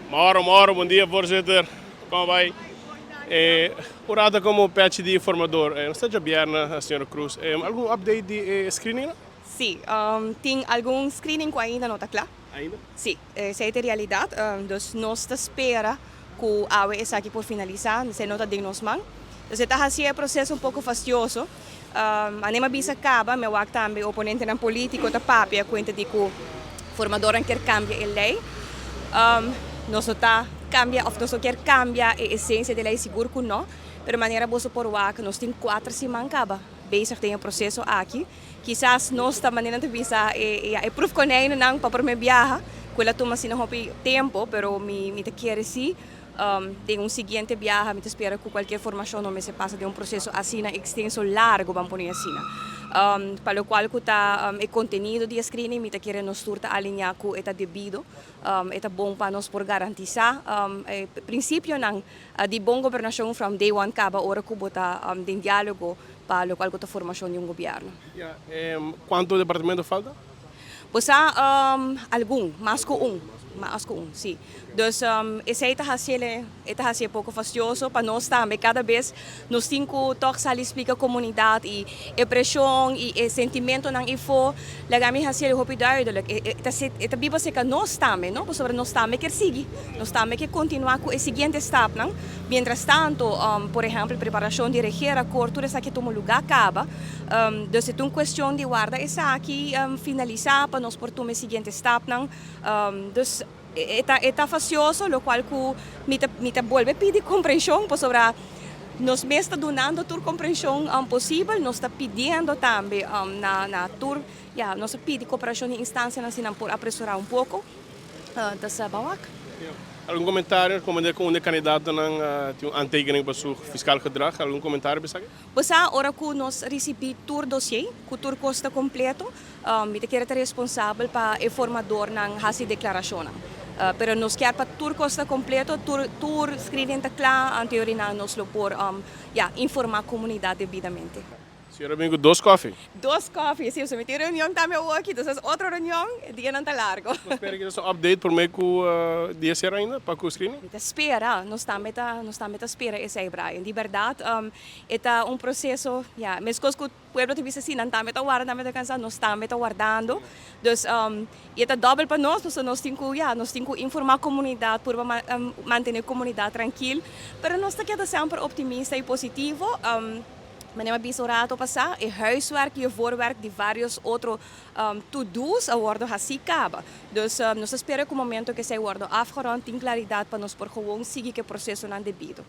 Moro, moro, bon dia, voorzitter. Kon bai? Ora komo pèchi di formador, nos ta djabièrnè, señora Cruz. Algun update di screening? Si, tin algun screening ku ainda no ta kla. Ainda? Si, esei ta realidat. Dus nos ta spera ku awe esaki por finalisá, esei no ta den nos man. Dus ta hasi e proseso un poko fastioso. Manera m'a bisa kaba, mi a wak tambe oponentenan polítiko ta papia kuenta di ku formadornan ke kambia e lei. Nos no ta kambia òf nos no ke kambia e esensia di lei, sigur ku no. Pero manera boso por wak, nos tin 4 siman kaba bezig den e proseso aki. Kisas nos ta manera di bisa e proefkonijnen pa promé biaha, ku el a tuma asina hopi tempu, pero mi ta kere si den un siguiente biaha mi ta spera ku kualke formashon no mester pasa den un proseso asina ekstenso, largu, ban pone asina. Pa lo kual ku ta e kontenido di screening, mi ta kere nos tur ta alineá ku e ta debido, e ta bon pa nos por garantisá e prinsipionan di bon gobernashon from day one kaba ora ku bo ta den diálogo pa lo kual ku ta formashon di un gobièrnu. Ja, kuantu departamento falta? Pues algun, mas ku un, mas ku un, si. Dus esei ta hasi poko fastioso pa nos tambe. Kada bes nos tin ku toch sali splika komunidat i e preshon i e sentimentonan ifo, laga mi hasi hopi duidelijk. E ta biba serka nos tambe, no? Pasobra nos tambe ke sigui. Nos tambe ke kontinuá ku e siguiente stapnan. Mientras tanto, por ehèmpel, preparashon di regeerakkoord, tur esaki a tuma lugá kaba. Dus e ta un kuestion di warda esaki finalisá pa nos por tuma e siguiente stapnan. Dus e ta fastioso, lo kual ku mi ta bolbe pidi komprenshon, pasobra nos mes ta dunando tur komprenshon posibel, nos ta pidiendo tambe na tur, ja, nos ta pidi kooperashon di instansianan asina por apresurá un poko. Dus ban wak. Ja. Algun komentario, komo ku un kandidatonan tin un aantekening pa su fiscaal gedrag, algun komentario pa esaki? Pues ora ku nos risibí tur dossier, ku tur kos ta kompleto, mi ta kere ta responsabel pa e formadornan hasi deklarashon. Pero nos ke pa tur kos ta kompleto, tur screening ta kla, anto nos lo por ja, informá komunidat debidamente. Señora bin ku dos kòfi. Dos kòfi, si, mi tin reunion tambe aki, dus otro reunion, dianan ta largu. Spera ku un update pa mi ku dia sera ainda pa ku screening? Mi ta spera, nos tambe ta spera esei, Brian. Di berdat, ta un proseso, ja, meskos ku pueblo ta bisa asina, nan tambe ta warda, tambe ta kansá, nos tambe ta wardando. Dus e ta dòbel pa nos, dus nos tin ku, ja, nos tin ku informá komunidat, pa mantené komunidat trankil, pero nos ta keda semper optimista i positivo. Manera m'a bisa rato pasá, e huiswerk i e voorwerk di varios otro to-dos a wòrdu hasí kaba. Dus nos ta spera ku momento ku esei wòrdu afgerond, tin klaridat pa nos por gewoon sigui ku e prosesonan debido.